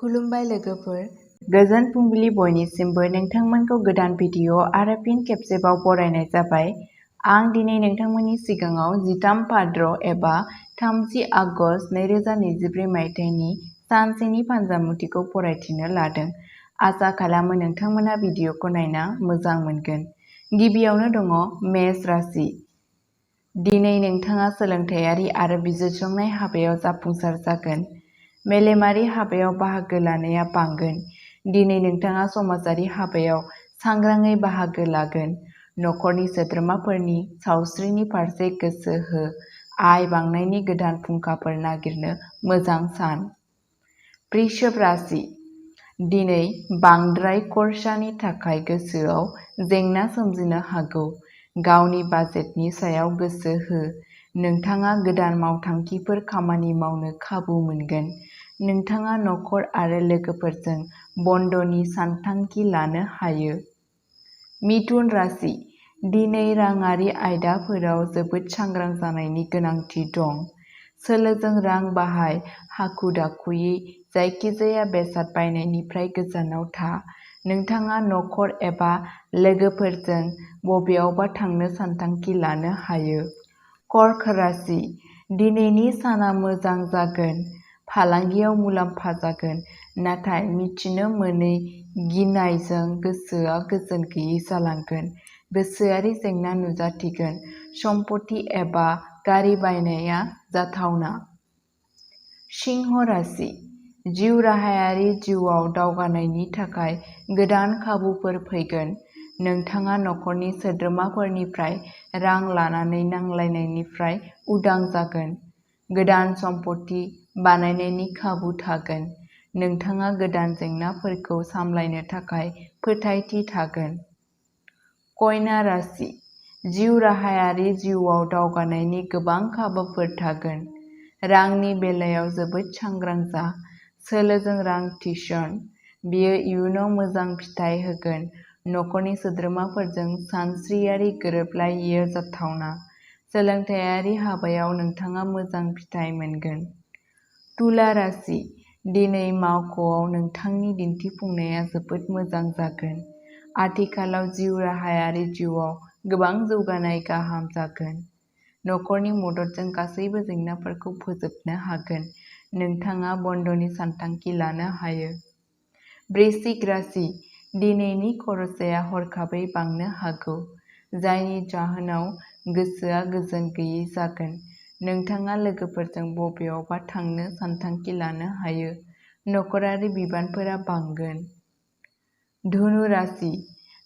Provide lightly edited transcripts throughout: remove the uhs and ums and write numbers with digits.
खुलुमबाय लोगोफोर, गोजोन फुंबिलि बयनिसिमबो नोंथांमोनखौ गोदान भिडिअ आरो फिन खेबसेबाव बरायनाय जाबाय। आं दिनै नोंथांमोननि सिगाङाव 13 भाद्र एबा 30 आगस्ट 2024 मायथाइनि सानसेनि फानजामुथिखौ फरायथिनो लादों। आसा खालामो नोंथांमोना भिडिअखौ नायना मोजां मोनगोन। गिबियावनो दङ मेष राशि। दिनै नोंथाङा सोलोंथायारि आरो बिजिरसंनाय हाबायाव जाफुंसार जागोन। मेलेमारि हाबायाव बाहागो लानाया बांगोन। दिनै नोंथाङा समाजारि हाबायाव सांग्राङै बाहागो लागोन। नखरनि सोद्रोमाफोरनि सावस्रिनि फारसे गोसो हो। आय बांनायनि गोदान फुंखाफोर नागिरनो मोजां सान। वृषभ राशि। दिनै बांद्राय खरसानि थाखाय गोसोआव जेंना सोमजिनो हागौ। गावनि बाजेटनि सायाव गोसो हो। नोंथाङा गोदान मावथांखिफोर खामानि मावनो खाबु मोनगोन। नोंथाङा नखर आरो लोगोफोरजों बन्दनि सानथांखि लानो हायो। मिथुन राशि। दिनै राङारि आयदाफोराव जोबोद सांग्रां जानायनि गोनांथि दं। सोलोजों रां बाहाय। हाखु-दाखुयै जायखिजाया बेसाद बायनायनिफ्राय गोजानाव था। नोंथाङा नखर एबा लोगोफोरजों बबेयावबा थांनो सानथांखि लानो हायो। कर्क राशि। दिनैनि साना मोजां जागोन। फालांगियाव मुलाम्फा जागोन, नाथाय मिथिनो मोनै गिनायजों गोसोआ गोजोन गैयै जालांगोन। गोसोआरि जेंना नुजाथिगोन। सम्पथि एबा गारि बायनाया जाथावना। सिंह राशि। जिउ राहायारि जिउआव दावगानायनि थाखाय गोदान खाबुफोर फैगोन। नोंथाङा नखरनि सोद्रोमाफोरनिफ्राय रां लानानै नांलायनायनिफ्राय उदां जागोन। गोदान सम्पथि बानायनायनि खाबु थागोन। नोंथाङा गोदान जेंनाफोरखौ सामलायनो थाखाय फोथायथि थागोन। कन्या राशि। जिउ राहायारि जिउआव दावगानायनि गोबां खाबुफोर थागोन। रांनि बेलायाव जोबोद सांग्रां जा। सोलोजों रां थिसन। बेयो इयुनाव मोजां फिथाय होगोन। नखरनि सोद्रोमाफोरजों सानस्रियारि गोरोबलायैया जाथावना। सोलोंथायारि हाबायाव नोंथाङा मोजां फिथाय मोनगोन। तुला राशि। दिनै मावख'आव नोंथांनि दिन्थिफुंनाया जोबोद मोजां जागोन। आथिखालाव जिउ राहायारि जिउआव गोबां जौगानाय गाहाम जागोन। नखरनि मददजों गासैबो जेंनाफोरखौ फोजोबनो हागोन। नोंथाङा बन्दनि सानथांखि लानो हायो। वृश्चिक राशि। दिनैनि खरसाया हरखाबै बांनो हागौ, जायनि जाहोनाव गोसोआ गोजोन गैयै जागोन। नोंथाङा लोगोफोरजों बबेयावबा थांनो सानथांखि लानो हायो। नखरारि बिबानफोरा बांगोन। धनु राशि।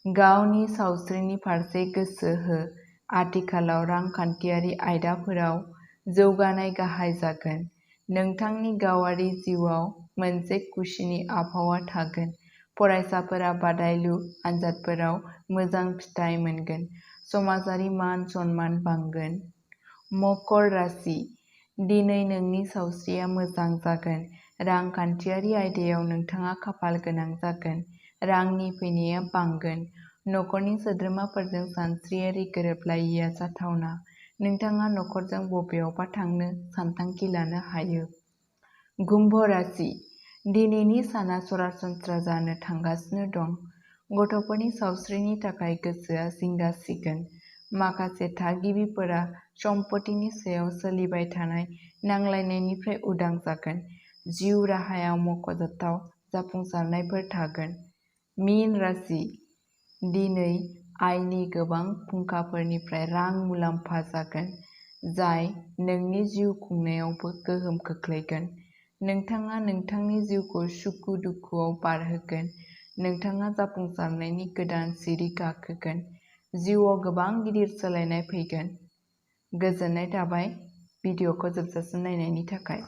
गावनि सावस्रिनि फारसे गोसो हो। आथिखालाव रांखान्थियारि आयदाफोराव जौगानाय गाहाय जागोन। नोंथांनि गावारि जिउआव मोनसे खुसिनि आबहावा थागोन। फरायसाफोरा बादायलु आनजादफोराव मोजां फिथाय मोनगोन। समाजारि मान-सन्मान बांगोन। मकर राशि। दिनै नोंनि सावस्रिया मोजां जागोन। रांखान्थियारि आयदायाव नोंथाङा खाफाल गोनां जागोन। रांनि फैनाया बांगोन। नखरनि सोद्रोमाफोरजों सानस्रियारि गोरोबलायैया जाथावना। नोंथाङा नखरजों बबेयावबा थांनो सानथांखि लानो हायो। कुम्भ राशि। दिनैनि साना सरासनस्रा जानो थांगासिनो दं। गथ'फोरनि सावस्रिनि थाखाय गोसोआ जिंगा सिगोन। माखासे थागिबिफोरा सम्पथिनि सायाव सोलिबाय थानाय नांलायनायनिफ्राय उदां जागोन। जिउ राहायाव मख'जाथाव जाफुंसारनायफोर थागोन। मीन राशि। दिनै आयनि गोबां फुंखाफोरनिफ्राय रां मुलाम्फा जागोन, जाय नोंनि जिउ खुंनायावबो गोहोम खोख्लैगोन। नोंथाङा नोंथांनि जिउखौ सुखु-दुखुआव बारहोगोन। नोंथाङा जाफुंसारनायनि गोदान सिरि गाखोगोन। जिउआव गोबां गिदिर सोलायनाय फैगोन। गोजोननाय थाबाय भिडिअखौ जोबजासिम नायनायनि थाखाय।